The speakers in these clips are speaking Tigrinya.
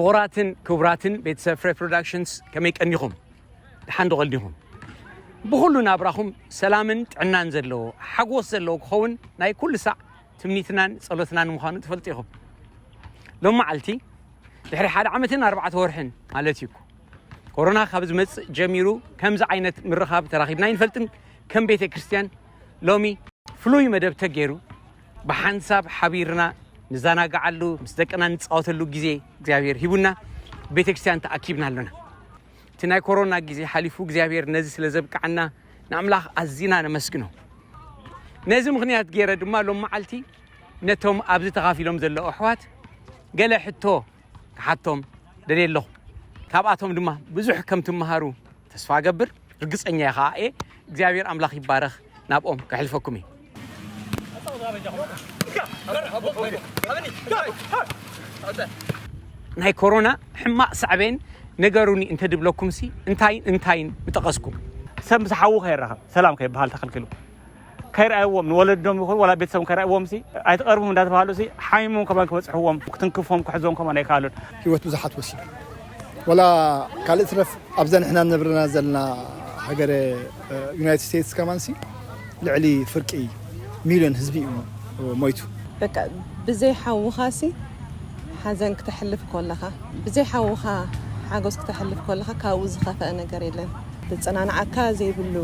ክቡራትን ክቡራትን ቤተሰብ ፍሬ ፕሮዳክሽንስ፣ ከመይ ቀኒኹም? ደሓን ዶ ቀኒኹም? ብኹሉ ናብራኹም ሰላምን ጥዕናን ዘለዎ፣ ሓጎስ ዘለዎ ክኸውን ናይ ኩሉ ሳዕ ትምኒትናን ጸሎትናን ምዃኑ ትፈልጡ ኢኹም። ሎም መዓልቲ ድሕሪ ሓደ ዓመትን ኣርባዕተ ወርሕን ማለት እዩ እኮ፣ ኮሮና ካብ ዝመጽእ ጀሚሩ ከምዚ ዓይነት ምርኻብ ተራኺብና ኣይንፈልጥን። ከም ቤተ ክርስቲያን ሎሚ ፍሉይ መደብ ተገይሩ ብሓንሳብ ሓቢርና ንዘናግዓሉ፣ ምስ ደቅና ንጻወተሉ ግዜ እግዚኣብሔር ሂቡና፣ ቤተ ክርስቲያን ተኣኪብና ኣሎና። እቲ ናይ ኮሮና ግዜ ሓሊፉ እግዚኣብሔር ነዚ ስለ ዘብቅዓና ንኣምላኽ ኣዚና ነመስግኖ። ነዚ ምኽንያት ገይረ ድማ ሎም መዓልቲ ነቶም ኣብዚ ተኻፊሎም ዘለዉ ኣሕዋት ገለ ሕቶ ክሓቶም ደልየ ኣለኹ። ካብኣቶም ድማ ብዙሕ ከም ትመሃሩ ተስፋ እገብር። ርግጸኛ እየ ኸኣ እየ። እግዚኣብሔር ኣምላኽ ይባረኽ። ናብኦም ከሕልፈኩም እየ። ናይ ኮሮና ሕማቕ ሳዕቤን ነገሩኒ እንተድብለኩምሲ እንታይን እንታይን ምጠቐስኩም? ሰብ ምስ ሓዉ ከይራኸብ ሰላም ከይበሃል ተኸልኪሉ። ከይረኣይዎም ንወለዶም ይኹን ዋላ ቤተሰቦም ከይረኣይዎም ሲ ኣይትቐርቡም እንዳተባሃሉ ሲ ሓሚሞም ከማን ክበፅሕዎም ክትንክፎም ክሕዞም ከማን ኣይከኣሉን። ህይወት ብዙሓት ወሲዱ። ወላ ካልእ ትረፍ ኣብዛ ንሕና ንነብረና ዘለና ሃገረ ዩናይትድ ስቴትስ ከማን ሲ ልዕሊ ፍርቂ ሚልዮን ህዝቢ እዩ ሞይቱ። በቃ ብዘይ ሓውኻ ሲ ሓዘን ክተሕልፍ ከለኻ፣ ብዘይ ሓውኻ ሓጎስ ክተሕልፍ ከለኻ ካብኡ ዝኸፍአ ነገር የለን። ዘጸናንዓካ ዘይብሉ፣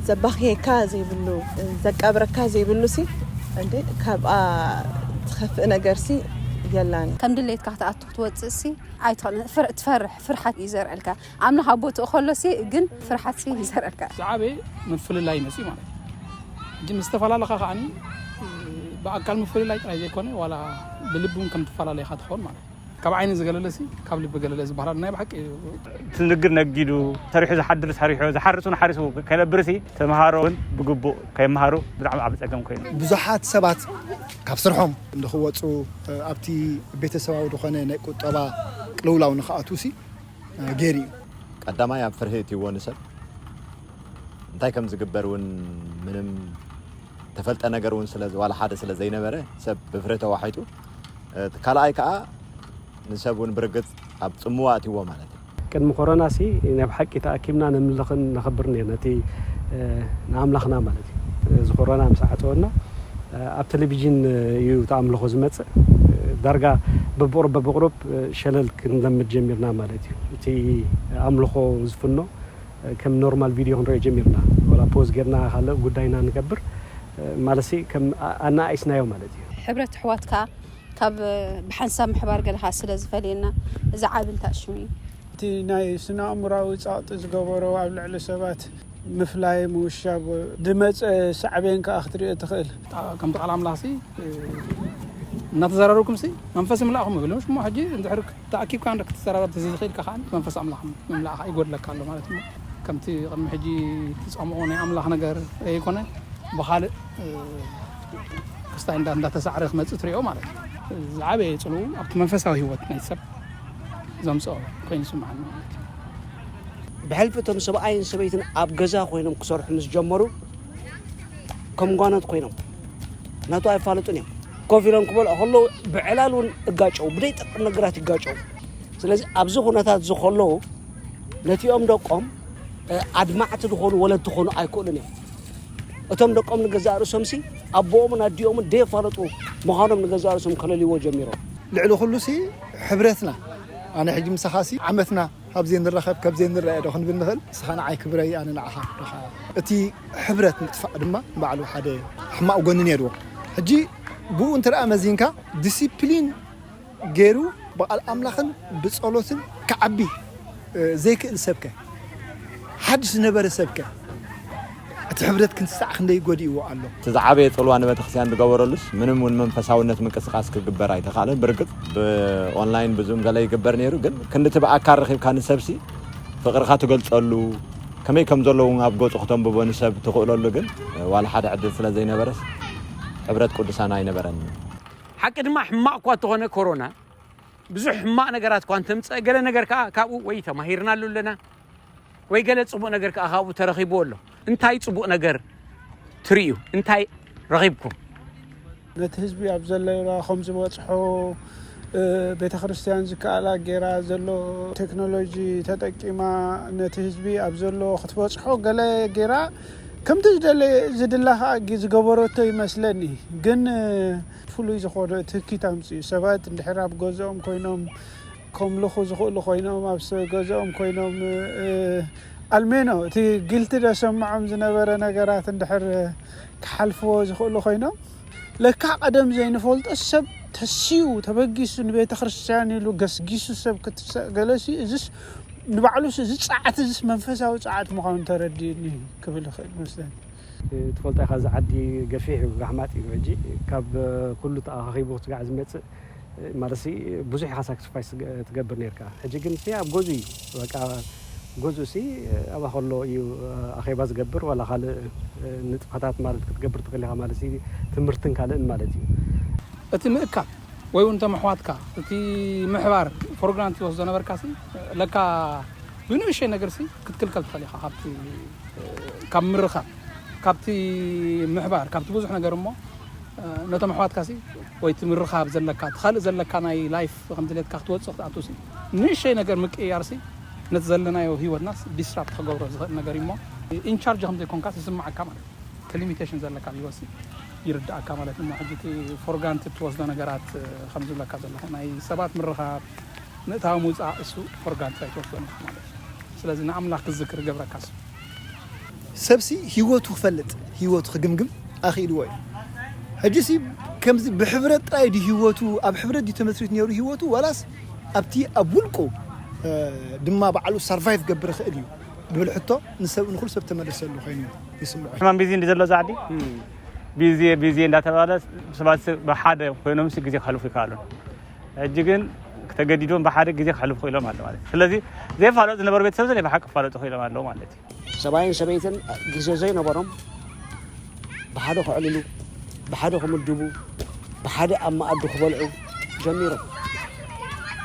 ዘባኽየካ ዘይብሉ፣ ዘቃብረካ ዘይብሉ ሲ እንዴ ካብኣ ትኸፍእ ነገር ሲ የላን። ከም ድሌትካ ክትኣቱ ክትወጽእ ሲ ኣይትኽእልን። ፍር- ትፈርሕ፣ ፍርሓት እዩ ዘርእልካ። ኣምላኽ ኣብ ቦትኡ ከሎ ሲ ግን ፍርሓት ሲ እዩ ዘርእልካ። ዝዓበየ ምፍልላይ ይመጽእ ማለት እዩ። ሕጂ ምስ ተፈላለኻ ከዓኒ ብኣካል ምፍልላይ ጥራይ ዘይኮነ ዋላ ብልቢ እውን ከም ትፈላለኻ ትኸውን ማለት እዩ። ካብ ዓይኒ ዝገለለ ሲ ካብ ልቢ ገለለ ዝበሃል ናይ ብሓቂ እዩ። እቲ ንግድ ነጊዱ፣ ሰሪሑ ዝሓድር ሰሪሑ፣ ዝሓርስ እውን ሓሪሱ ከይነብር ሲ ተምሃሮ እውን ብግቡእ ከይመሃሩ ብጣዕሚ ዓቢ ጸገም ኮይኑ። ብዙሓት ሰባት ካብ ስርሖም ንኽወጹ፣ ኣብቲ ቤተሰባዊ ዝኾነ ናይ ቁጠባ ቅልውላው ንኽኣትዉ ሲ ገይሩ እዩ። ቀዳማይ ኣብ ፍርሂ እትይዎ ንሰብ እንታይ ከም ዝግበር እውን ምንም ተፈልጠ ነገር እውን ስለ ዋላ ሓደ ስለ ዘይነበረ ሰብ ብፍርሂ ተዋሒጡ፣ እቲ ካልኣይ ከዓ ንሰብ እውን ብርግጽ ኣብ ጽምዋ እትይዎ ማለት እዩ። ቅድሚ ኮሮና ሲ ናይ ብሓቂ ተኣኪብና ነምልኽን ነኽብር ነርና እቲ ንኣምላኽና ማለት እዩ። እዚ ኮሮና ምስ ዓጸወና ኣብ ቴሌቪዥን እዩ እቲ ኣምልኾ ዝመጽእ። ዳርጋ በብቑሩብ በብቑሩብ ሸለል ክንለምድ ጀሚርና ማለት እዩ። እቲ ኣምልኾ ዝፍኖ ከም ኖርማል ቪድዮ ክንሪኦ ጀሚርና። ዋላ ፖዝ ጌርና ካልእ ጉዳይና ንገብር ማለት ሲ ከም ኣናኣኢስናዮ ማለት እዩ። ሕብረት ኣሕዋትካ ካብ ብሓንሳብ ምሕባር ገለኻ ስለ ዝፈልየና እዚ ዓቢ እንታይ ሽሙ እዩ። እቲ ናይ ስነ ኣእምራዊ ጸቕጢ ዝገበሮ ኣብ ልዕሊ ሰባት ምፍላይ ምውሻብ ዝመጸ ሳዕቤን ከኣ ክትሪኦ ትኽእል። ከምቲ ቃል ኣምላኽ ሲ እናተዘራረብኩም ሲ መንፈስ ይምላእኹም ይብል ሽሞ ሕጂ እንድሕር ተኣኪብካ እንደ ክትዘራረብ ተዘይኽእል ኢልካ ከዓ መንፈስ ኣምላኽ ምምላእኻ ይጎድለካ ኣሎ ማለት እዩ። ከምቲ ቅድሚ ሕጂ ትጸምኦ ናይ ኣምላኽ ነገር ዘይኮነ ብኻልእ ክስታይ እንዳ እንዳተሳዕረ ክመጽእ ትሪኦ ማለት እዩ። ዝዓበየ ጽልኡ ኣብቲ መንፈሳዊ ህይወት ናይ ሰብ ዘምጽኦ ኮይኑ ይስምዓኒ ማለት እዩ። ብሕልፊ እቶም ሰብኣይን ሰበይትን ኣብ ገዛ ኮይኖም ክሰርሑ ምስ ጀመሩ ከም ጓኖት ኮይኖም ነቱ ኣይፋለጡን እዮም። ኮፍ ኢሎም ክበልዑ ከለዉ ብዕላል እውን እጋጨው፣ ብደይ ጠቅም ነገራት ይጋጨው። ስለዚ ኣብዚ ኩነታት እዚ ከለዉ ነቲኦም ደቆም ኣድማዕቲ ዝኾኑ ወለድ ክኾኑ ኣይክእሉን እዮም። እቶም ደቆም ንገዛእ ርእሶም ሲ ኣቦኦምን ኣዲኦምን ደየፋለጡ ምዃኖም ንገዛእ ርእሶም ከለልይዎ ጀሚሮም። ልዕሊ ኩሉ ሲ ሕብረትና ኣነ ሕጂ ምሳኻ ሲ ዓመትና ካብ ዘይንራኸብ ካብ ዘይንረአ ዶ ክንብል ንኽእል? ንስኻ ንዓይ ክብረይ ኣነ ንዓኻ ክብረኻ። እቲ ሕብረት ምጥፋእ ድማ ንባዕሉ ሓደ ሕማቕ ጎኒ ነይርዎ። ሕጂ ብኡ እንተ ደኣ መዚንካ ዲሲፕሊን ገይሩ ብቓል ኣምላኽን ብጸሎትን ክዓቢ ዘይክእል ሰብከ ሓድሽ ዝነበረ ሰብከ እቲ ሕብረት ክንስሳዕ ክንደይ ጎዲእዎ ኣሎ። እቲ ዝዓበየ ጽልዋ ንቤተክርስትያን ዝገበረሉስ ምንም እውን መንፈሳውነት ምንቅስቃስ ክግበር ኣይተኻእለን። ብርግጽ ብኦንላይን ብዙም ገለ ይግበር ነይሩ፣ ግን ክንድቲ ብኣካል ረኺብካ ንሰብሲ ፍቕርኻ ትገልጸሉ ከመይ ከም ዘሎ እውን ኣብ ገጹ ክተንብቦ ንሰብ ትኽእለሉ ግን ዋላ ሓደ ዕድል ስለ ዘይነበረስ ሕብረት ቅዱሳን ኣይነበረን። ሓቂ ድማ ሕማቕ እኳ እንተኾነ ኮሮና ብዙሕ ሕማቕ ነገራት እኳ እንተምፀአ ገለ ነገር ከዓ ካብኡ ወይ ተማሂርናሉ ኣለና ወይ ገለ ፅቡቕ ነገር ከዓ ካብኡ ተረኺብዎ ኣሎ። እንታይ ፅቡቕ ነገር ትርእዩ? እንታይ ረኺብኩም? ነቲ ህዝቢ ኣብ ዘለላ ከም ዝበፅሖ ቤተ ክርስቲያን ዝከኣላ ጌራ ዘሎ ቴክኖሎጂ ተጠቂማ ነቲ ህዝቢ ኣብ ዘሎ ክትበፅሖ ገለ ጌራ ከምቲ ዝደለ ዝድላ ከዓ ዝገበረቶ ይመስለኒ። ግን ፍሉይ ዝኾነ ትህኪት ኣምፅኡ። ሰባት እንድሕር ኣብ ገዝኦም ኮይኖም ከምልኹ ዝኽእሉ ኮይኖም ኣብ ገዝኦም ኮይኖም ኣልሜኖ እቲ ግልቲ ደሰምዖም ዝነበረ ነገራት እንድሕር ክሓልፍዎ ዝኽእሉ ኮይኖም ለካ ቀደም ዘይንፈልጦ ሰብ ተሲኡ ተበጊሱ ንቤተ ክርስቲያን ኢሉ ገስጊሱ ሰብ ክትሰእ ገለሲ እዚስ ንባዕሉስ እዚ ፃዕት እዚስ መንፈሳዊ ፃዕት ምዃኑ ተረዲእኒ ክብል ይኽእል መስለኒ። ትፈልጦ ኢኻ እዚ ዓዲ ገፊሕ እዩ፣ ጋሕማጥ እዩ። ሕጂ ካብ ኩሉ ተኣኻኺቡ ክትጋዕ ዝመፅእ ማለት ብዙሕ ኢኻ ሳክሪፋይስ ትገብር ነርካ። ሕጂ ግን ሲ ኣብ ገዙ እዩ በቃ ገዙ ሲ ኣብኣ ከሎ እዩ ኣኼባ ዝገብር ዋላ ካልእ ንጥፈታት ማለት ክትገብር ትኽእል ኢኻ ማለት ትምህርትን ካልእን ማለት እዩ። እቲ ምእካብ ወይ እውን ተመሕዋትካ እቲ ምሕባር ፕሮግራም ትወስዶ ነበርካ ሲ ለካ ብንእሽተይ ነገር ሲ ክትክልከል ትኽእል ኢኻ ካብቲ ካብ ምርኻብ ካብቲ ምሕባር ካብቲ ብዙሕ ነገር እሞ ነቶም ኣሕዋትካ ሲ ወይ እቲ ምርኻብ ዘለካ እቲ ካልእ ዘለካ ናይ ላይፍ ከም ድሌትካ ክትወፅእ ክትኣቱ ሲ ንእሽተይ ነገር ምቅይያር ሲ ነቲ ዘለናዮ ህይወትናስ ዲስራፕት ክገብሮ ዝኽእል ነገር እሞ ኢንቻርጅ ከም ዘይኮንካ ዝስማዓካ ማለት እቲ ሊሚቴሽን ዘለካ ኣብ ህይወት ሲ ይርዳእካ ማለት እሞ ሕጂ እቲ ፎር ግራንትድ ትወስዶ ነገራት ከም ዝብለካ ዘለኹ ናይ ሰባት ምርኻብ ምእታው ምውፃእ እሱ ፎር ግራንትድ ኣይትወስዶ ማለት እዩ ስለዚ ንኣምላኽ ክዝክር ይገብረካ እሱ ሰብሲ ህይወቱ ክፈልጥ ህይወቱ ክግምግም ኣኽኢልዎ እዩ። ሕጂሲ ከምዚ ብሕብረት ጥራይ ድዩ ህይወቱ ኣብ ሕብረት ድዩ ተመስሪቱ ነይሩ ህይወቱ ዋላስ ኣብቲ ኣብ ውልቁ ድማ ባዕሉ ሰርቫይቭ ገብር ይኽእል እዩ ዝብል ሕቶ ንሰብ ንኹሉ ሰብ ተመለሰሉ ኮይኑ ይስምዖ። ሕማም ቢዚ እንዲ ዘሎ እዛ ዓዲ ቢዚ ቢዚ እንዳተባለ ሰባት ብሓደ ኮይኖም ሲ ግዜ ክሕልፉ ይከኣሉ። ሕጂ ግን ተገዲዶም ብሓደ ግዜ ክሕልፉ ክኢሎም ኣሎ ማለት እዩ። ስለዚ ዘይፋለጡ ዝነበሩ ቤተሰብ ናይ ብሓቂ ክፋለጡ ክኢሎም ኣለዉ ማለት እዩ። ሰብኣይን ሰበይትን ግዜ ዘይነበሮም ብሓደ ከዕልሉ፣ ብሓደ ክምድቡ፣ ብሓደ ኣብ መኣዲ ክበልዑ ጀሚሮም።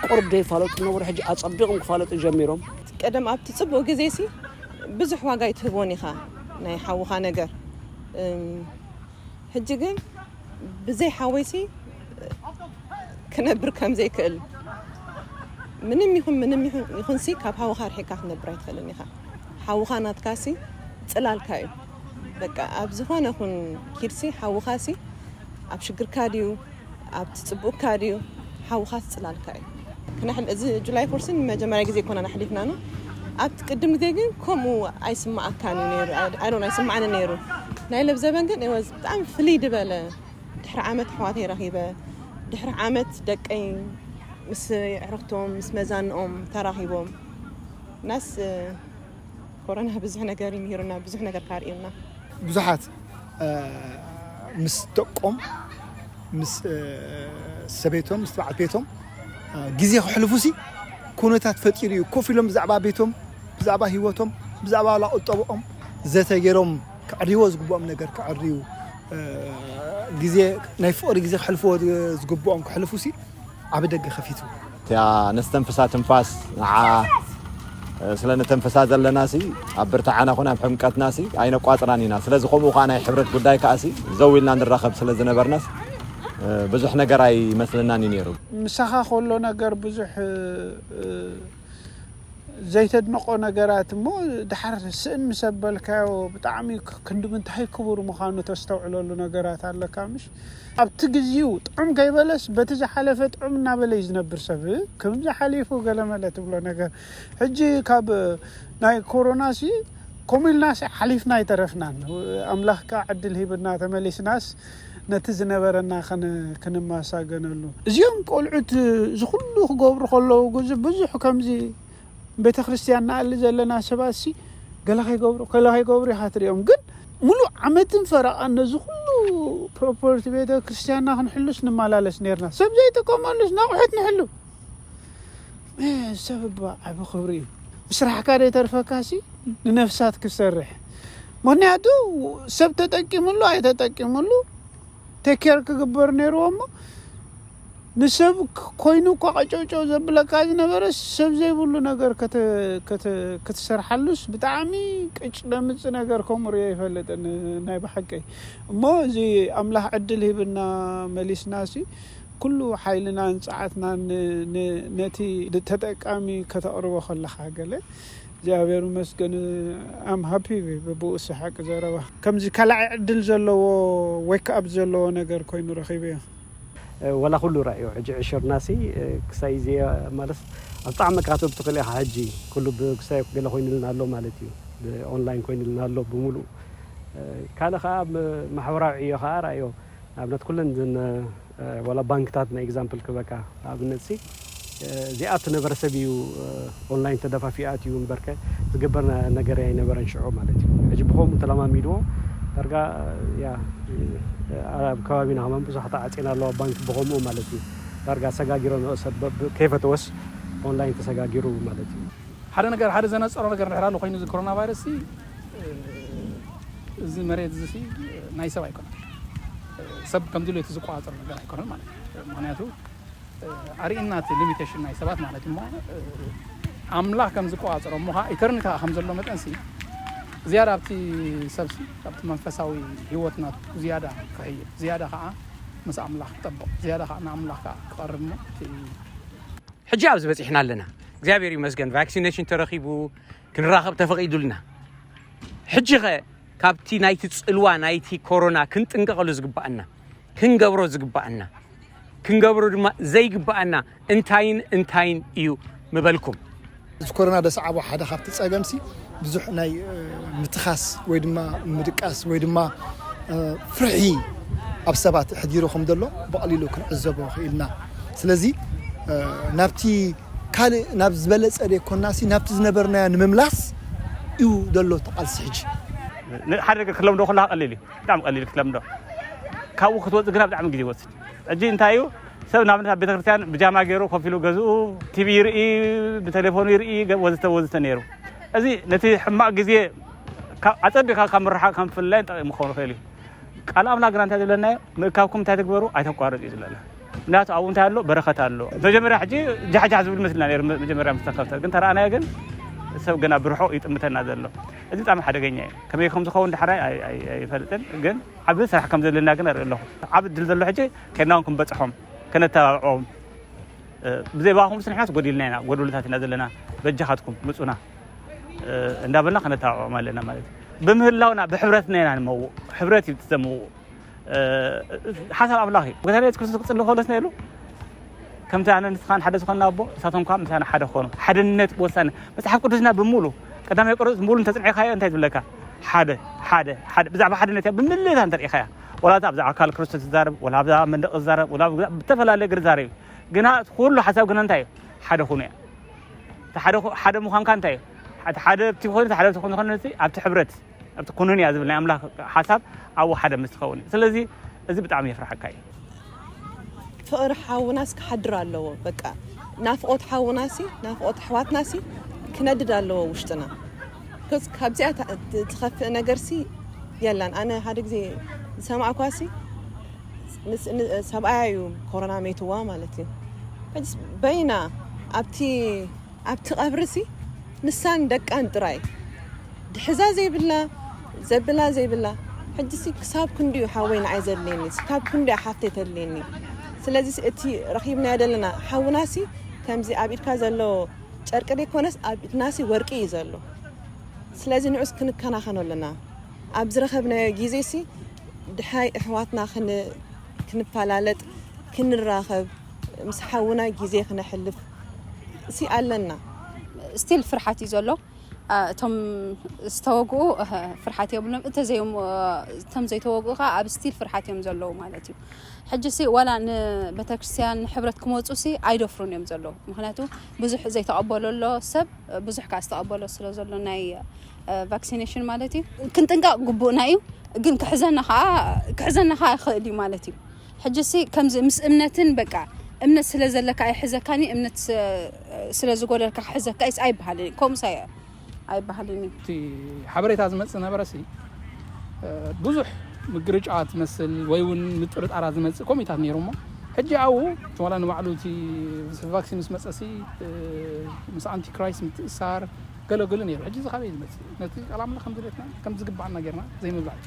ቁሩብ ዘይፋለጡ ዝነበሩ ሕጂ ኣጸቢቖም ክፋለጡ ጀሚሮም። ቀደም ኣብቲ ጽቡቕ ግዜሲ ብዙሕ ዋጋ ኣይትህቦን ኢኻ ናይ ሓውኻ ነገር። ሕጂ ግን ብዘይ ሓወይሲ ክነብር ከም ዘይክእል ምንም ይኹን ምንም ይኹን ይኹንሲ ካብ ሓውኻ ርሒቅካ ክትነብር ኣይትኽእልን ኢኻ። ሓውኻ ናትካሲ ጽላልካ እዩ። በቃ ኣብ ዝኾነ ኩን ኪድሲ ሓውኻሲ ኣብ ሽግርካ ድዩ ኣብ ትጽቡቅካ ድዩ ሓውኻስ ጽላልካ እዩ። ክነሕል እዚ ጁላይ ፎርስን መጀመርያ ግዜ ኮና ኣሕሊፍና ነው። ኣብቲ ቅድም ግዜ ግን ከምኡ ኣይስማዓካን እዩ ነይሩ። I don't know ኣይስማዓኒ ነይሩ። ናይ ለብዘበን ግን it was ብጣዕሚ ፍልይ ድበለ ድሕሪ ዓመት ኣሕዋተይ ረኺበ ድሕሪ ዓመት ደቀይ ምስ ኣዕርኽቶም ምስ መዛንኦም ተራኺቦም ናስ ኮሮና ብዙሕ ነገር እዩ ምሂሩና ብዙሕ ነገር ካርእዩና ብዙሓት ምስ ደቆም ምስ ሰበይቶም ምስ በዓል ቤቶም ግዜ ክሕልፉ ሲ ኩነታት ፈጢሩ እዩ ኮፍ ኢሎም ብዛዕባ ቤቶም ብዛዕባ ህይወቶም ብዛዕባ ላቁጠብኦም ዘተ ገይሮም ክዕርይዎ ዝግብኦም ነገር ክዕርዩ ግዜ ናይ ፍቕሪ ግዜ ክሕልፍዎ ዝግብኦም ክሕልፉ ሲ ዓቢ ደገ ከፊቱ። እቲኣ ነስተንፍሳ ትንፋስ ንዓ ስለ ነተንፍሳ ዘለና ሲ ኣብ ብርትዓና ኮነ ኣብ ሕምቀትና ሲ ኣይነቋጽራን ኢና። ስለዚ ከምኡ ከኣ ናይ ሕብረት ጉዳይ ከኣ ሲ ዘው ኢልና ንራኸብ ስለ ዝነበርናስ ብዙሕ ነገር ኣይመስለናን እዩ ነይሩ። ምሳኻ ከሎ ነገር ብዙሕ ዘይተድንቖ ነገራት እሞ ድሓር ስእን ምስ ኣበልካዮ ብጣዕሚ ክንዲ ምንታይ ክቡር ምዃኑ ተስተውዕለሉ ነገራት ኣለካ ምሽ ኣብቲ ግዜኡ ጥዑም ከይበለስ በቲ ዝሓለፈ ጥዑም እናበለ እዩ ዝነብር ሰብ ከምዚ ሓሊፉ ገለመለ ትብሎ ነገር ሕጂ ካብ ናይ ኮሮና ሲ ከምኡ ኢልና ሲ ሓሊፍና ኣይተረፍናን ኣምላኽ ከዓ ዕድል ሂብና ተመሊስናስ ነቲ ዝነበረና ክንማሳገነሉ እዚኦም ቆልዑት እዚ ኩሉ ክገብሩ ከለዉ ግዚ ብዙሕ ከምዚ ቤተ ክርስቲያን ንኣሊ ዘለና ሰባት ሲ ገለ ከይገብሩ ገለ ከይገብሩ ኢኻ ትሪኦም ግን ሙሉእ ዓመትን ፈረቓን ነዚ ኩሉ ፕሮፐርቲ ቤተ ክርስቲያንና ክንሕሉስ ንመላለስ ነርና ሰብ ዘይጥቀመሉስ ነቑሑት ንሕሉ ሰብ እባ ዓቢ ክብሪ እዩ ብስራሕካ ዘይተርፈካ ሲ ንነፍሳት ክሰርሕ ምክንያቱ ሰብ ተጠቂምሉ ኣይተጠቂምሉ ቴክ ኬር ክግበር ነይርዎ እሞ ንሰብ ኮይኑ እኳ ቀጨውጨው ዘብለካ ዝነበረ ሰብ ዘይብሉ ነገር ክትሰርሓሉስ ብጣዕሚ ቅጭ ደምፅ ነገር ከምኡ ሪኦ ይፈልጥን ናይ ብሓቀይ እሞ እዚ ኣምላኽ ዕድል ሂብና መሊስናሲ ኩሉ ሓይልናን ጸዓትናን ን- ን- ነቲ ተጠቃሚ ከተቕርቦ ከለኻ ገለ እግዚኣብሔር ይመስገን። ኣም ሃፒ ብብኡ ሓቂ ዘረባ ከምዚ ካልኣይ ዕድል ዘለዎ ወይ ከዓ ዘለዎ ነገር ኮይኑ ረኺበዮ። ወላ ኩሉ ራእዮ ሕጂ ዕሽርናሲ ክሳይ እዚ ማለት ኣብ ጣዕሚ ካተብ ትኽእል ኢኻ። ሕጂ ኩሉ ብክሳይ ገለ ኮይኑልና ኣሎ ማለት እዩ። ብኦንላይን ኮይኑልና ኣሎ ብምሉእ። ካልእ ከዓ ማሕበራዊ ዕዮ ከዓ ራእዮ ንኣብነት ኩለን ወላ ባንክታት ናይ ኤግዛምፕል ክበካ ኣብነት ሲ እዚኣ ትነበረ ሰብ እዩ። ኦንላይን ተደፋፊኣት እዩ እምበርከ ዝግበር ነገር ኣይነበረን ሽዑ ማለት እዩ። ሕጂ ብኸምኡ ተለማሚድዎ ዳርጋ ያ ኣብ ከባቢና ከማን ብዙሓት ዓፂና ኣለዋ ባንክ ብኸምኡ ማለት እዩ። ዳርጋ ኣሰጋጊሮ ንኦ ሰብ ከይፈተወስ ኦንላይን ተሰጋጊሩ ማለት እዩ። ሓደ ነገር ሓደ ዘነፀሮ ነገር ድሕር ኣሎ ኮይኑ እዚ ኮሮና ቫይረስ እዚ መሬት እዚ ናይ ሰብ ኣይኮነን። ሰብ ከምዚ ኢሉ እቲ ዝቆፃፀር ነገር ኣይኮነን ማለት እዩ። ምክንያቱ ኣርእና እቲ ሊሚቴሽን ናይ ሰባት ማለት እሞ ኣምላኽ ከም ዝቆፃፀሮ እሞ ከዓ ኢተርኒቲ ከዓ ከም ዘሎ መጠን ሲ ዝያዳ ኣብቲ ሰብ ሲ ኣብቲ መንፈሳዊ ህይወትና ዝያዳ ክሕይል ዝያዳ ከዓ ምስ ኣምላኽ ክጠብቕ ዝያዳ ከዓ ንኣምላኽ ከዓ ክቐርብ እሞ እቲ ሕጂ ኣብዚ በፂሕና ኣለና እግዚኣብሔር ይመስገን ቫክሲኔሽን ተረኪቡ ክንራኸብ ተፈቒዱልና ሕጂ ኸ ካብቲ ናይቲ ፅልዋ ናይቲ ኮሮና ክንጥንቀቐሉ ዝግባኣና ክንገብሮ ዝግባኣና ክንገብሮ ድማ ዘይግባኣና እንታይን እንታይን እዩ ምበልኩም። እዚ ኮሮና ደስዓቦ ሓደ ካብቲ ፀገምሲ ብዙሕ ናይ ምትኻስ ወይ ድማ ምድቃስ ወይ ድማ ፍርሒ ኣብ ሰባት ኣሕዲሩ ከም ዘሎ ብቐሊሉ ክንዕዘቦ ክኢልና። ስለዚ ናብቲ ካልእ ናብ ዝበለፀ ደይኮናሲ ናብቲ ዝነበርናዮ ንምምላስ እዩ ዘሎ እቲ ቃልሲ ሕጂ። ሓደ ነገር ክትለምዶ ከለካ ቀሊል እዩ፣ ብጣዕሚ ቀሊል ክትለምዶ። ካብኡ ክትወፅእ ግና ብጣዕሚ ግዜ ይወስድ። ሕጂ እንታይ እዩ ሰብ ንኣብነት ኣብ ቤተክርስትያን ብጃማ ገይሩ ኮፍ ኢሉ ገዝኡ ቲቪ ይርኢ፣ ብቴሌፎኑ ይርኢ ወዘተ ወዘተ ነይሩ። እዚ ነቲ ሕማቕ ግዜ ኣፀቢቕካ ካብ ምርሓቕ ካብ ምፍልላይን ጠቒሙ ክኸውን ይኽእል እዩ። ቃል ኣምላኽ ግና እንታይ ዝብለና እዩ? ምእካብኩም እንታይ ትግበሩ? ኣይተቋርፁ እዩ ዝብለና። ምክንያቱ ኣብኡ እንታይ ኣሎ? በረኸት ኣሎ። መጀመርያ ሕጂ ጃሕጃሕ ዝብል መስልና ነይሩ መጀመርያ ምስ ተኸፍተ፣ ግን ተረኣናዮ ግን ሰብ ገና ብርሑቕ ይጥምተና ዘሎ። እዚ ብጣዕሚ ሓደገኛ እዩ። ከመይ ከም ዝኸውን ዳሕራይ ኣይፈልጥን፣ ግን ዓቢ ስራሕ ከም ዘለና ግን እርኢ ኣለኹ። ዓቢ ዕድል ዘሎ ሕጂ ከይድና እውን ክንበፅሖም፣ ከነተባብዖም፣ ብዘይ ባኹምስ ንሕናስ ጎዲልና ኢና፣ ጎደሎታት ኢና ዘለና፣ በጃኻትኩም ምፁና እንዳበልና ከነተባብዖም ኣለና ማለት እዩ። ብምህላውና ብሕብረትና ኢና ንመውቕ፣ ሕብረት እዩ እቲ ዘምውቕ። ሓሳብ ኣምላኽ እዩ። ጎይታና የሱስ ክርስቶስ ክጽሊ ከሎ እንታይ ኢሉ? ከምቲ ኣነ ንስኻን ሓደ ዝኾንና ኣቦ ንሳቶም ከዓ ምሳና ሓደ ክኾኑ። ሓድነት ወሳኒ። መጽሓፍ ቅዱስና ብምሉ ቀዳማይ ቆሮንቶስ ብምሉ እንተጽንዕካዮ እንታይ ትብለካ? ሓደ ሓደ ሓደ ብዛዕባ ሓድነት እያ ብምልእታ እንተርኢኻያ ወላ ኣብዛ ኣካል ክርስቶስ ትዛረብ ወላ ኣብዛ መንደቕ ትዛረብ ወላ ብተፈላለየ ግር ዛረብ ግና ኩሉ ሓሳብ ግና እንታይ እዩ? ሓደ ኩኑ እያ። ሓደ ምዃንካ እንታይ እዩ? ሓደ ብቲ ኮይኑ ሓደ ብቲ ኮይኑ ዝኾነ ኣብቲ ሕብረት ኣብቲ ኩኑን እያ ዝብል ናይ ኣምላኽ ሓሳብ ኣብኡ ሓደ ምስ ትኸውን እዩ። ስለዚ እዚ ብጣዕሚ የፍርሓካ እዩ። ፍቕሪ ሓውናስ ክሓድር ኣለዎ። በቃ ናፍቖት ሓውናሲ ናፍቖት ኣሕዋትናሲ ክነድድ ኣለዎ ውሽጥና። Because ካብዚኣ ትኸፍእ ነገርሲ የላን። ኣነ ሓደ ግዜ ዝሰማዕኳሲ ሰብኣያ እዩ ኮሮና ሜትዋ ማለት እዩ። በይና ኣብቲ ኣብቲ ቀብርሲ ንሳን ደቃን ጥራይ ድሕዛ ዘይብላ ዘብላ ዘይብላ ሕጂሲ ክሳብ ክንድዩ ሓወይ ንዓይ ዘድልየኒ ክሳብ ክንድዩ ሓፍተይ ተድልየኒ ስለዚ እቲ ረኺብናዮ ዘለና ሓውናሲ ከምዚ ኣብ ኢድካ ዘሎ ጨርቂ ዘይኮነስ ኣብ ኢድናሲ ወርቂ እዩ ዘሎ ስለዚ ንዑስ ክንከናኸኖ ኣለና ኣብ ዝረኸብናዮ ግዜሲ ድሓይ ኣሕዋትና ክንፈላለጥ ክንራኸብ ምስ ሓውና ግዜ ክነሕልፍ ሲ ኣለና። Still ፍርሓት እዩ ዘሎ። እቶም ዝተወግኡ ፍርሓት የብሎም። እቶም ዘይተወግኡ ከዓ ኣብ still ፍርሓት እዮም ዘለዉ ማለት እዩ። ሕጂ ሲ ዋላ ንቤተክርስትያን ንሕብረት ክመፁ ሲ ኣይደፍሩን እዮም ዘለዉ። ምክንያቱ ብዙሕ ዘይተቐበሎ ኣሎ ሰብ ብዙሕ ከዓ ዝተቐበሎ ስለ ዘሎ ናይ vaccination ማለት እዩ። ክንጥንቀቕ ግቡእና እዩ። ግን ክሕዘና ከዓ ክሕዘና ከዓ ይኽእል እዩ ማለት እዩ። ሕጂ ሲ ከምዚ ምስ እምነትን በቃ እምነት ስለ ዘለካ ኣይሕዘካኒ እምነት ስለ ዝጎደልካ ክሕዘካ ኢስ ኣይበሃልን እዩ። ከምኡስ ኣይ ኣይበሃልን እዩ። እቲ ሓበሬታ ዝመጽእ ነበረ ሲ ብዙሕ ምግርጫ ትመስል ወይ እውን ምጥርጣራ ዝመጽእ ኮሚታት ነይሩ እሞ ሕጂ ኣብኡ ዋላ ንባዕሉ እቲ ቫክሲን ምስ መጸ ሲ ምስ ኣንቲክራይስት ምትእሳር ገለገሉ ነይሩ። ሕጂ እዚ ካበይ ዝመጽእ ነቲ ቃል ኣምላኽ ከም ድሌትና ከም ዝግባኣና ጌርና ዘይምብላዕ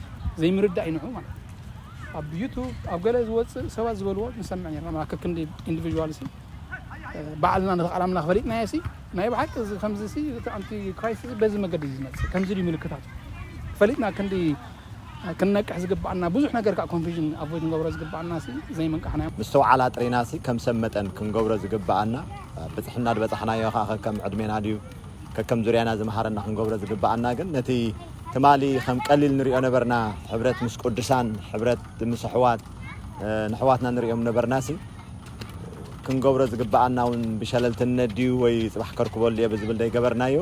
ዘይምርዳእ ይንዑ ማለት እዩ። ኣብ ዩቱብ ኣብ ገለ ዝወፅእ ሰባት ዝበልዎ ንሰምዕ ነርና። ከክንዲ ኢንዲቪዥዋል ሲ ባዕልና ነተቃላምና ፈሊጥናዮ ሲ ናይ ብሓቂ እዚ ከምዚ ሲ እቲ ኣንቲ ክራይስት በዚ መገዲ እዩ ዝመፅእ። ከምዚ ድዩ ምልክታቱ? ፈሊጥና ክንዲ ክንነቅሕ ዝግባኣና ብዙሕ ነገር ከዓ ኮንፊዥን ኣቮይድ ንገብሮ ዝግባኣና ሲ ዘይምንቃሕና። ምስተውዓላ ጥሪና ሲ ከም ሰብ መጠን ክንገብሮ ዝግባኣና፣ ብፅሕና ዝበፃሕናዮ ከዓ ከከም ዕድሜና ድዩ ከከም ዙርያና ዝመሃረና ክንገብሮ ዝግባኣና፣ ግን ነቲ ትማሊ ከም ቀሊል ንሪኦ ነበርና፣ ሕብረት ምስ ቅዱሳን፣ ሕብረት ምስ ኣሕዋት፣ ንሕዋትና ንሪኦም ነበርና ሲ ክንገብሮ ዝግባኣና እውን ብሸለልትነት ድዩ ወይ ፅባሕ ከርክበሉ እየ ብዝብል ዘይገበርናዮ።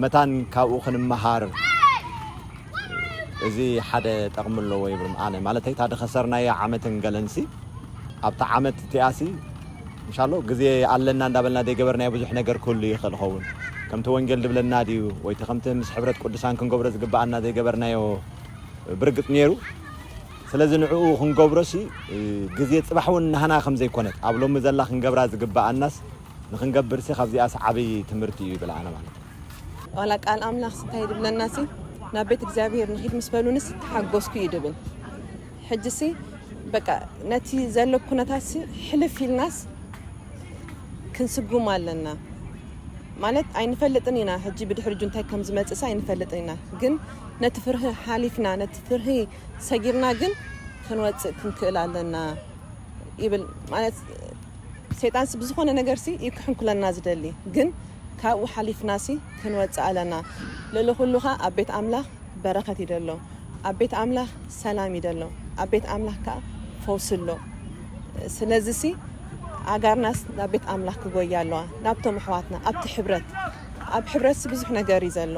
መታን ካብኡ ክንመሃር፣ እዚ ሓደ ጠቕሚ ኣለዎ ይብል ኣነ። ማለተይ እታ ዝኸሰርናዮ ዓመትን ገለንሲ ኣብታ ዓመት እቲኣሲ ምሻሎ ግዜ ኣለና እንዳበልና ዘይገበርናዮ ብዙሕ ነገር ክህሉ ይኽእል ይኸውን። ከምቲ ወንጌል ዝብለና ድዩ ወይ እቲ ከምቲ ምስ ሕብረት ቅዱሳን ክንገብሮ ዝግባኣና ዘይገበርናዮ ብርግፅ ነይሩ። ስለዚ ንዕኡ ክንገብሮሲ ግዜ ፅባሕ እውን ናህና ከም ዘይኮነት ኣብ ሎሚ ዘላ ክንገብራ ዝግባኣናስ ንክንገብርሲ ካብዚኣስ ዓብዪ ትምህርቲ እዩ ይብል ኣነ ማለት እዩ። ዋላ ቃል ኣምላኽ እንታይ ድብለናሲ ናብ ቤት እግዚኣብሔር ንኺድ ምስ በሉንስ ተሓጎስኩ እዩ ድብል። ሕጅሲ በቃ ነቲ ዘሎ ኩነታትሲ ሕልፍ ኢልናስ ክንስጉም ኣለና። ማለት ኣይንፈልጥን ኢና ሕጂ ብድሕሪ እጁ እንታይ ከም ዝመጽእሲ ኣይንፈልጥን ኢና። ግን ነቲ ፍርሂ ሓሊፍና ነቲ ፍርሂ ሰጊርና ግን ክንወጽእ ክንክእል ኣለና ይብል። ማለት ሰይጣንሲ ብዝኾነ ነገርሲ እዩ ክሕንኩለና ዝደሊ፣ ግን ካብኡ ሓሊፍናሲ ክንወጽእ ኣለና። ልዕሊ ኩሉ ኸኣ ኣብ ቤት ኣምላኽ በረኸት እዩ ደሎ፣ ኣብ ቤት ኣምላኽ ሰላም እዩ ደሎ፣ ኣብ ቤት ኣምላኽ ከኣ ፈውሲ ኣሎ። ስለዚሲ ኣጋርናስ ናብ ቤት ኣምላኽ ክጎያ ኣለዋ፣ ናብቶም ኣሕዋትና ኣብቲ ሕብረት። ኣብ ሕብረትሲ ብዙሕ ነገር እዩ ዘሎ።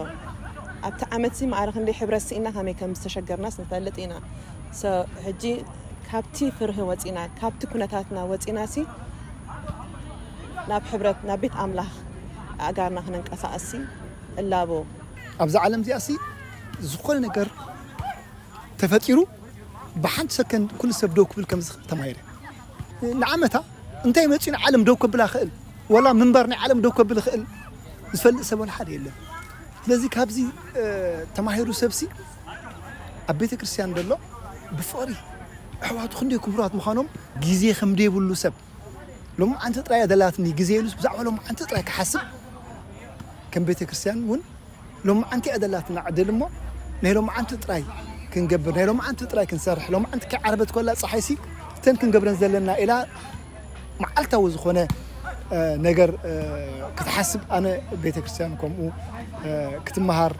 ኣብቲ ዓመትሲ ማዕረ ክንደይ ሕብረት ስኢና ከመይ ከም ዝተሸገርናስ ንፈልጥ ኢና። So ሕጂ ካብቲ ፍርሂ ወጺና ካብቲ ኩነታትና ወጺናሲ ናብ ሕብረት ናብ ቤት ኣምላኽ ኣእጋርና ክነንቀሳቐስሲ እላቦ። ኣብዛ ዓለም እዚኣሲ ዝኾነ ነገር ተፈጢሩ ብሓንቲ ሰከንድ ኩሉ ሰብ ደው ክብል ከም ዝኽእል ተማሂረ። ንዓመታ እንታይ መፂኡ ንዓለም ደው ከብላ ክእል ወላ ምንባር ናይ ዓለም ደው ከብል ክእል ዝፈልጥ ሰብ ወላ ሓደ የለን። ስለዚ ካብዚ ተማሂሩ ሰብሲ ኣብ ቤተ ክርስቲያን ዘሎ ብፍቕሪ ኣሕዋቱ ክንደይ ክቡራት ምዃኖም ግዜ ከም ደይብሉ ሰብ ሎማዓንቲ ጥራይ እያ ደላትኒ ግዜ ኢሉስ ብዛዕባ ሎማዓንቲ ጥራይ ክሓስብ ከም ቤተ ክርስቲያን እውን ሎማዓንቲ እያ ደላትና ዕድል እሞ ናይ ሎማዓንቲ ጥራይ ክንገብር ናይ ሎማዓንቲ ጥራይ ክንሰርሕ ሎማዓንቲ ከይዓረበት ኮላ ፀሓይሲ እተን ክንገብረን ዘለና ኢላ መዓልታዊ ዝኾነ ነገር ክትሓስብ ኣነ ቤተ ክርስቲያን ከምኡ ክትመሃር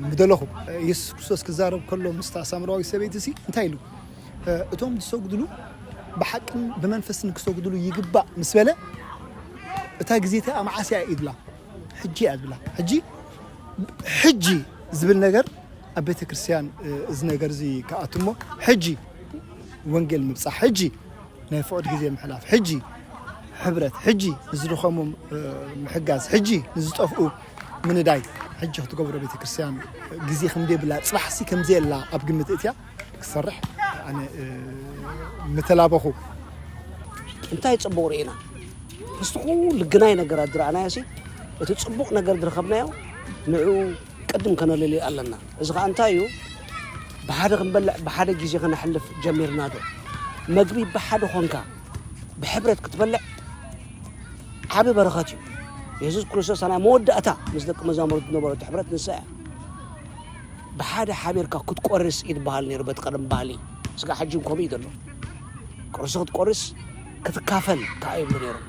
ምደለኹ። ኢየሱስ ክርስቶስ ክዛረብ ከሎ ምስታ ሳምራዊ ሰበይቲ ሲ እንታይ ኢሉ? እቶም ዝሰግድሉ ብሓቅን ብመንፈስን ክሰግድሉ ይግባእ ምስ በለ እታ ግዜ እቲኣ መዓስ እያ ኢድላ ሕጂ እያ ዝብላ። ሕጂ ሕጂ ዝብል ነገር ኣብ ቤተ ክርስቲያን እዚ ነገር እዚ ክኣቱ እሞ ሕጂ ወንጌል ምብፃሕ ሕጂ ናይ ፍቕድ ግዜ ምሕላፍ ሕጂ ሕብረት ሕጂ ንዝድኸሙ ምሕጋዝ ሕጂ ንዝጠፍኡ ምንዳይ ሕጂ ክትገብሮ ቤተ ክርስቲያን ግዜ ከምዘይብላ ፅባሕሲ ከምዘየላ ኣብ ግምት እትያ ክሰርሕ ኣነ ምተላበኹ። እንታይ ፅቡቕ ርኢና ምስቲ ኩሉ ግናይ ነገራት ዝረኣናዮ ሲ እቲ ፅቡቕ ነገር ዝረኸብናዮ ንዕኡ ቅድም ከነለልዮ ኣለና። እዚ ከዓ እንታይ እዩ? ብሓደ ክንበልዕ ብሓደ ግዜ ከነሕልፍ ጀሚርና ዶ? መግቢ ብሓደ ኮንካ ብሕብረት ክትበልዕ ዓቢ በረኸት እዩ። የሱስ ክርስቶስ ናይ መወዳእታ ምስ ደቂ መዛሙርቱ ዝነበረቶ ሕብረት ንሳ እያ። ብሓደ ሓቢርካ ክትቆርስ ይትበሃል ነይሩ በቲ ቀደም ባህሊ። ስጋ ሕጂ እውን ከምኡ እዩ ዘሎ። ቁርሲ ክትቆርስ ክትካፈል ከዓ ይብሉ ነይሮም።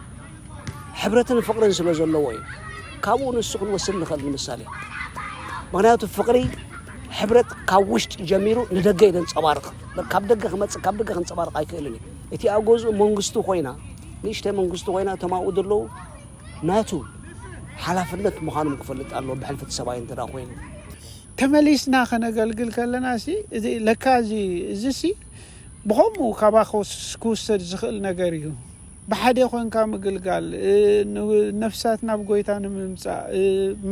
ሕብረትን ፍቕርን ስለ ዘለዎ እዩ። ካብኡ ንሱ ክንወስድ ንኽእል ንምሳሌ። ምኽንያቱ ፍቕሪ ሕብረት ካብ ውሽጢ ጀሚሩ ንደገ እዩ ዘንጸባርቕ። ካብ ደገ ክመጽእ ካብ ደገ ክንጸባርቕ ኣይክእልን እዩ። እቲ ኣብ ገዝኡ መንግስቱ ኮይና ንእሽተይ መንግስቱ ኮይና እቶም ኣብኡ ዘለዉ ናቱ ሓላፍነት ምዃኖም ክፈልጥ ኣለዎ ብሕልፊ እቲ ሰብኣይ እንተ ኮይኑ። ተመሊስና ከነገልግል ከለና ሲ እዚ ለካ እዚ እዚ ሲ ብኸምኡ ካባኸ ክውሰድ ዝኽእል ነገር እዩ። ብሓደ ኮንካ ምግልጋል፣ ነፍሳት ናብ ጎይታ ንምምፃእ፣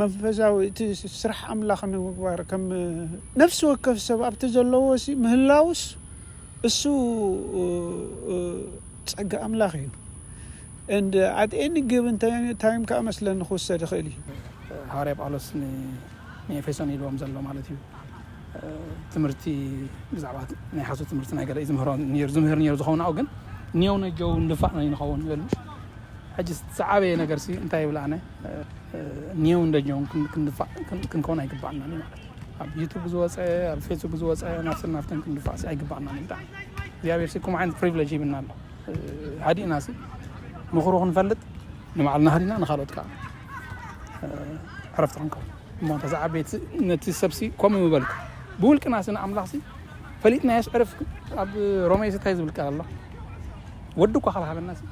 መንፈሳዊ እቲ ስራሕ ኣምላኽ ንምግባር ከም ነፍሲ ወከፍ ሰብ ኣብቲ ዘለዎ ሲ ምህላውስ እሱ ጸጋ ኣምላኽ እዩ። And at any given time time ከዓ መስለኒ ክውሰድ ይኽእል እዩ። ሃዋርያ ጳውሎስ ንኤፌሶን ኢልዎም ዘሎ ማለት እዩ። ትምህርቲ ብዛዕባ ናይ ሓሶት ትምህርቲ ናይ ገለ እዩ ዝምህሮ ነይሩ ዝምህር ነይሩ ዝኸውን ኣብኡ ግን ኒው ነጀው ንድፋዕ ናይ ንኸውን ይበል ምሽ ሕጂ ዝዓበየ ነገር ሲ እንታይ ይብል ኣነ ኒው እንደጀው ክንድፋዕ ክንከውን ኣይግባእና ማለት ኣብ ዩቱብ ዝወፀ ኣብ ፌስቡክ ዝወፀ ናብትን ናብትን ክንድፋዕ ሲ ኣይግባእና ብጣዕሚ እግዚኣብሔር ሲ ኩም ዓይነት ፕሪቪሌጅ ይብና ኣሎ ሃዲእና ሲ ምኽሩ ክንፈልጥ ንባዕልና ሃዲና ንካልኦት ከዓ ዕረፍቲ ክንከውን እሞ ተዛዓበየት ነቲ ሰብሲ ከምኡ ምበልኩ ብውልቅና ሲ ንኣምላኽ ሲ ፈሊጥናዮስ ዕረፍ ኣብ ሮሜ እንታይ ዝብል ቃል ኣሎ ወዲ እኳ ካልሃበና ሲ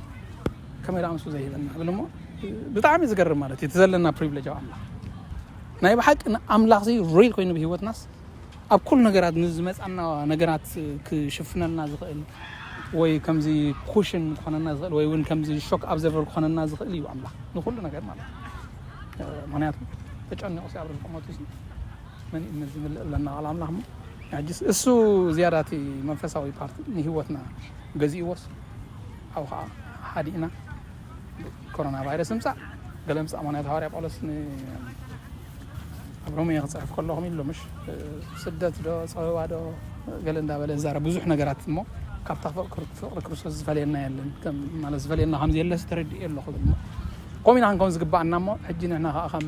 ከመይ ደኣ ምስ ዘይህበና ብል እሞ ብጣዕሚ ዝገርም ማለት እዩ እቲ ዘለና ፕሪቪሌጅ ኣብ ኣምላኽ ናይ ብሓቂ ኣምላኽ ሲ ሪል ኮይኑ ብህይወትናስ ኣብ ኩሉ ነገራት ንዝመፃና ነገራት ክሽፍነልና ዝኽእል ወይ ከምዚ ኩሽን ክኾነና ዝኽእል ወይ እውን ከምዚ ሾክ ኣብዘርቨር ክኾነና ዝኽእል እዩ ኣምላኽ ንኩሉ ነገር ማለት እዩ ምክንያቱ ተጨኒቑ ሲ ኣብ ርዝቁ መቱ ሲ መን እዩ ዝምልእ ኣለና ቃል ኣምላኽ ሞ ሕጂስ እሱ ዝያዳ እቲ መንፈሳዊ ፓርቲ ንህይወትና ገዚእዎስ ኣብኡ ከዓ ሓዲእና ኮሮና ቫይረስ ምፃእ ገለ ምፃእ ምክንያቱ ሃዋርያ ጳውሎስ ኣብ ሮሜ ክፅሕፍ ከለኹም ኢሉ ምሽ ስደት ዶ ፀበባ ዶ ገለ እንዳበለ ዛረ ብዙሕ ነገራት እሞ ካብታ ፍቅሪ ክርስቶስ ዝፈለየና የለን ማለት ዝፈለየና ከም የለስ ተረድእ የለ ክብል ከምኡ ኢና ክንከውን ዝግባኣና እሞ ሕጂ ንሕና ከዓ ከም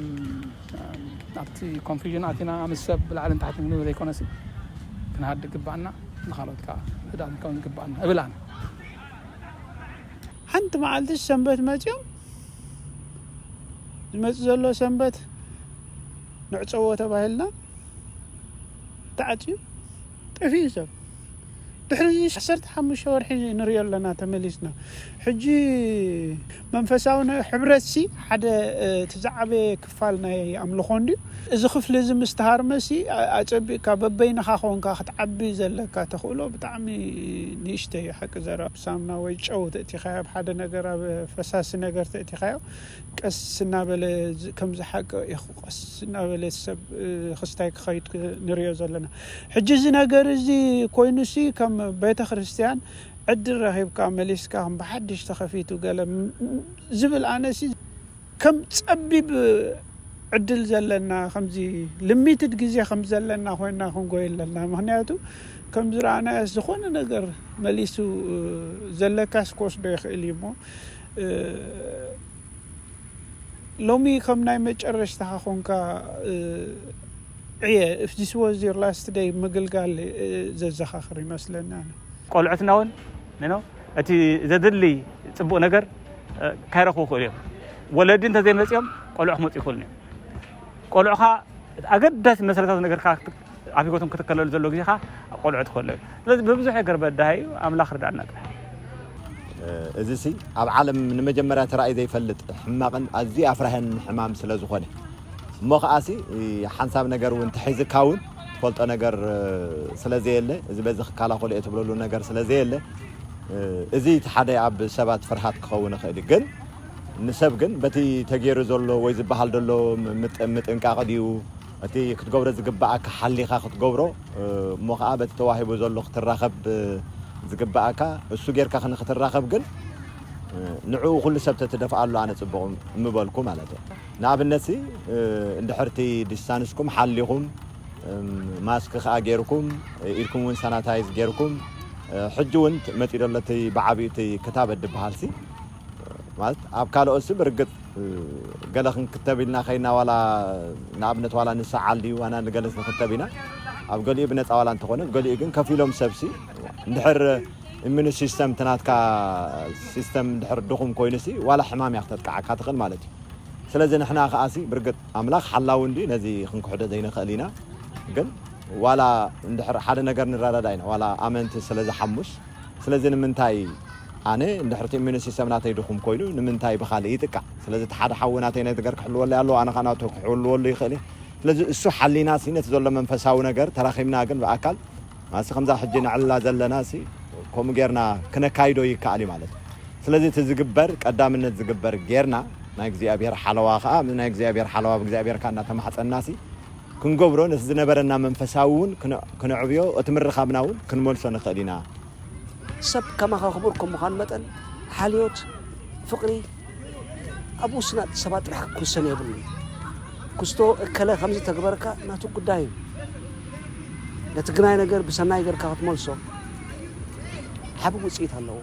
ኣብቲ ኮንፊዥን ኣቲና ምስ ሰብ ብላዕልን ታሕትን ክንብል ዘይኮነሲ ክንሃድግ ግባኣና ንካልኦት ከዓ ህዳት ክንከውን ዝግባኣና እብል ኣነ ሓንቲ መዓልቲ ሰንበት መፅኦም ዝመፅእ ዘሎ ሰንበት ንዕፀዎ ተባሂልና ተዓፅዩ ጠፊኡ ሰብ ድሕሪ እዚ ዓሰርተ ሓሙሽተ ወርሒ ንሪኦ ኣለና ተመሊስና ሕጂ መንፈሳዊ ሕብረት ሲ ሓደ እቲ ዝዓበየ ክፋል ናይ ኣምልኾ እንድዩ እዚ ክፍሊ እዚ ምስ ተሃርመ ሲ ኣፀቢቕካ በበይንኻ ኮንካ ክትዓቢ ዘለካ ተኽእሎ ብጣዕሚ ንእሽተይ ሓቂ ዘረባ ሳምና ወይ ጨው ተእቲኻዮ ኣብ ሓደ ነገር ኣብ ፈሳሲ ነገር ተእቲኻዮ ቀስ እናበለ ከምዚ ሓቂ ኢኹ ቀስ እናበለ ሰብ ክስታይ ክኸይድ ንሪኦ ዘለና ሕጂ እዚ ነገር እዚ ኮይኑሲ ከም ቤተ ክርስቲያን ዕድል ረኺብካ መሊስካ ከም ብሓድሽ ተኸፊቱ ገለ ዝብል ኣነሲ ከም ጸቢብ ዕድል ዘለና ከምዚ ልሚትድ ግዜ ከም ዘለና ኮይና ክንጎይ ኣለና ምክንያቱ ከም ዝረኣናዮ ዝኾነ ነገር መሊሱ ዘለካስ ክወስዶ ይኽእል እዩ እሞ ሎሚ ከም ናይ መጨረሽታኻ ኮንካ ዕየ if this was your last day ምግልጋል ዘዘኻኽር ይመስለና። ቆልዑትና እውን ኖ እቲ ዘድሊ ፅቡቕ ነገር ካይረኽቡ ይኽእሉ እዮም። ወለዲ እንተዘይመፅኦም ቆልዑ ክመፁ ይኽእሉ እዮም። ቆልዑኻ ኣገዳሲ መሰረታዊ ነገር ኣብ ህይወቶም ክትከለሉ ዘሎ ግዜ ከዓ ቆልዑ ትኸሎ እዩ። ስለዚ ብብዙሕ ነገር በዳሂ እዩ። ኣምላኽ ርዳእና ጥራሕ። እዚ ሲ ኣብ ዓለም ንመጀመርያ ተራእዩ ዘይፈልጥ ሕማቕን ኣዝዩ ኣፍራህን ሕማም ስለ ዝኾነ እሞ ከዓሲ ሓንሳብ ነገር እውን ተሒዝካ እውን ትፈልጦ ነገር ስለ ዘየለ እዚ በዚ ክከላኸሉ እየ ትብለሉ ነገር ስለ ዘየለ እዚ እቲ ሓደ ኣብ ሰባት ፍርሃት ክኸውን ይኽእል እዩ ግን ንሰብ ግን በቲ ተገይሩ ዘሎ ወይ ዝበሃል ዘሎ ምጥንቃቕ ድዩ እቲ ክትገብሮ ዝግብኣካ ሓሊኻ ክትገብሮ እሞ ከዓ በቲ ተዋሂቡ ዘሎ ክትራኸብ ዝግብኣካ እሱ ጌርካ ክንክትራኸብ ግን ንዕኡ ኩሉ ሰብ ተትደፍኣሉ ኣነ ፅቡቕ ምበልኩ ማለት እዩ ንኣብነት ሲ እንድሕርቲ ዲስታንስኩም ሓሊኹም ማስክ ከዓ ጌርኩም ኢድኩም እውን ሳናታይዝ ጌርኩም ሕጂ እውን መፂኡ ዘሎ እቲ ብዓብዩ እቲ ክታበት ዝበሃል ሲ ማለት ኣብ ካልኦት ሲ ብርግፅ ገለ ክንክተብ ኢልና ከይና ዋላ ንኣብነት ዋላ ንሰዓል ድዩ ዋና ንገለ ንክተብ ኢና ኣብ ገሊኡ ብነፃ ዋላ እንተኾነ ገሊኡ ግን ከፊሎም ሰብሲ እንድሕር ኢሚኒ ሲስተም ትናትካ ሲስተም እንድሕር ድኹም ኮይኑሲ ዋላ ሕማም እያ ክተጥቃዓካ ትኽእል ማለት እዩ ስለዚ ንሕና ከዓሲ ብርግጥ ኣምላኽ ሓላዊ እንዲ ነዚ ክንክሕዶ ዘይንኽእል ኢና ግን ዋላ እንድሕር ሓደ ነገር ንረዳዳ ኢና ዋላ ኣመንቲ ስለ ዝሓሙስ ስለዚ ንምንታይ ኣነ እንድሕር እቲ ኢሚኒ ሲስተም ናተይ ድኹም ኮይኑ ንምንታይ ብኻልእ ይጥቃዕ ስለዚ እቲ ሓደ ሓዊ ናተይ ናይ ነገር ክሕልወለይ ኣለዎ ኣነ ከዓ ናቱ ክሕልወሉ ይኽእል እየ ስለዚ እሱ ሓሊና ሲ ነቲ ዘሎ መንፈሳዊ ነገር ተራኺብና ግን ብኣካል ማሲ ከምዛ ሕጂ ነዕልላ ዘለና ሲ ከምኡ ጌርና ክነካይዶ ይከኣል እዩ ማለት እዩ ስለዚ እቲ ዝግበር ቀዳምነት ዝግበር ጌርና ናይ እግዚኣብሔር ሓለዋ ከዓ ናይ እግዚኣብሔር ሓለዋ ብእግዚኣብሔር ከዓ እናተማሕፀና ሲ ክንገብሮ ነቲ ዝነበረና መንፈሳዊ እውን ክነዕብዮ እቲ ምርኻብና እውን ክንመልሶ ንኽእል ኢና። ሰብ ከማኻ ክቡር ከም ምዃኑ መጠን ሓልዮት፣ ፍቕሪ ኣብ ውሱናት ሰባት ጥራሕ ክውሰን የብሉን። ክስቶ እከለ ከምዚ ተግበረካ ናቱ ጉዳይ እዩ። ነቲ ግናይ ነገር ብሰናይ ገርካ ክትመልሶ ዓቢ ውፅኢት ኣለዎ።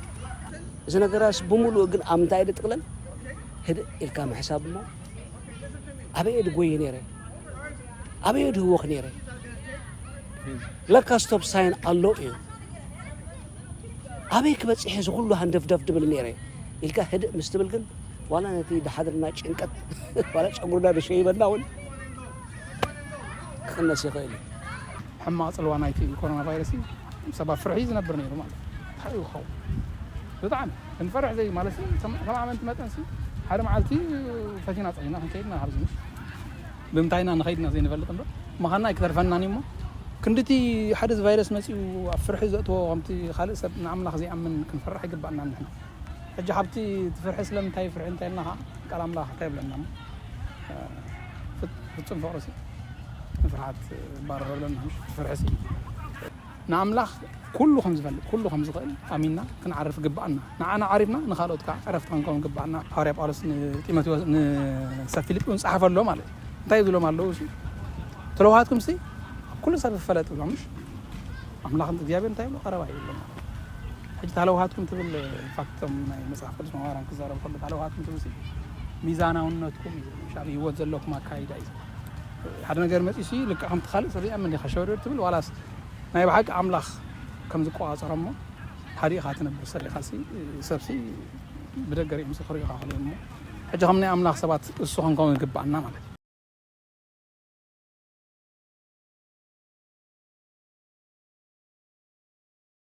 እዚ ነገራስ ብምሉእ ግን ኣብ ምንታይ ድጥቕለል? ህድእ ኢልካ ምሕሳብ እሞ፣ ኣበየ ድጎየ ነይረ? ኣበየ ድህወኽ ነይረ? ለካ ስቶፕ ሳይን ኣሎ እዩ። ኣበይ ክበፅሕ እዚ ኩሉ ሃንደፍደፍ ድብል ነይረ ኢልካ ህድእ ምስ ትብል ግን፣ ዋላ ነቲ ድሓድርና ጭንቀት ዋላ ጨጉርና ድሸይበና እውን ክቕነስ ይኽእል እዩ። ሕማቕ ጽልዋ ናይቲ ኮሮና ቫይረስ እዩ። ሰባት ፍርሒ ዝነብር ነይሩ ማለት እዩ። እንታይ እዩ ክኸውን? ብጣዕሚ ክንፈርሕ ዘይ ማለት እዩ። ከም ከም ኣመንቲ መጠን ሲ ሓደ መዓልቲ ፈቲና ጸኒና ክንከይድና ኣብዚ ምሽ ብምንታይና ንኸይድና ዘይንፈልጥ እምበር ምዃንና ኣይክተርፈናን እዩ እሞ ክንድቲ ሓደ እዚ ቫይረስ መጺኡ ኣብ ፍርሒ ዘእትዎ ከምቲ ካልእ ሰብ ንኣምላኽ ዘይኣምን ክንፈርሕ ኣይግባእናን ንሕና። ሕጂ ካብቲ እቲ ፍርሒ ስለምንታይ ፍርሒ እንታይ ኢልና ኸዓ ቃል ኣምላኽ እንታይ ይብለና እሞ፣ እ፣ ፍጹም ፍቕሪ ሲ ንፍርሓት ባርር ይብለና ምሽ ፍርሒ ሲ ንኣምላኽ ኩሉ ከም ዝፈልጥ ኩሉ ከም ዝኽእል ኣሚንና ክንዓርፍ ግባኣና። ንዓና ዓሪፍና ንኻልኦት ከዓ ዕረፍቲ ክንከውን ግባኣና። ሃዋርያ ጳውሎስ ንጢሞቴዎስ ንሰብ ፊልጲውን ጸሓፈሎም ማለት እዩ። እንታይ ይብሎም ኣለዉ እሱ ተለውሃትኩም ሲ ኣብ ኩሉ ሰብ ይፈለጥ ይብሎም ምሽ ኣምላኽ እግዚኣብሔር እንታይ ይብሎ ቀረባ ይብሎም። ሕጂ ተለውሃትኩም ትብል ኢንፋክት እቶም ናይ መጽሓፍ ቅዱስ መማራን ክዛረብ ከሎ ተለውሃትኩም ትብል ሲ ሚዛናውነትኩም እዩ ምሽ ኣብ ህይወት ዘለኩም ኣካይዳ እዩ። ሓደ ነገር መጺኡ ሲ ልክዕ ከምቲ ካልእ ሰብ ይኣምን ዲኻ ሸወደድ ትብል ዋላስ ናይ ብሓቂ ኣምላኽ ከም ዝቆጻጸሮ እሞ ሓዲእኻ ትነብር ሰሪኻ ሲ ሰብ ሲ ብደገ ሪኦም ሲ ክሪኡኻ ክልኡ እሞ ሕጂ ከም ናይ ኣምላኽ ሰባት እሱ ክንከውን ይግባኣና ማለት እዩ።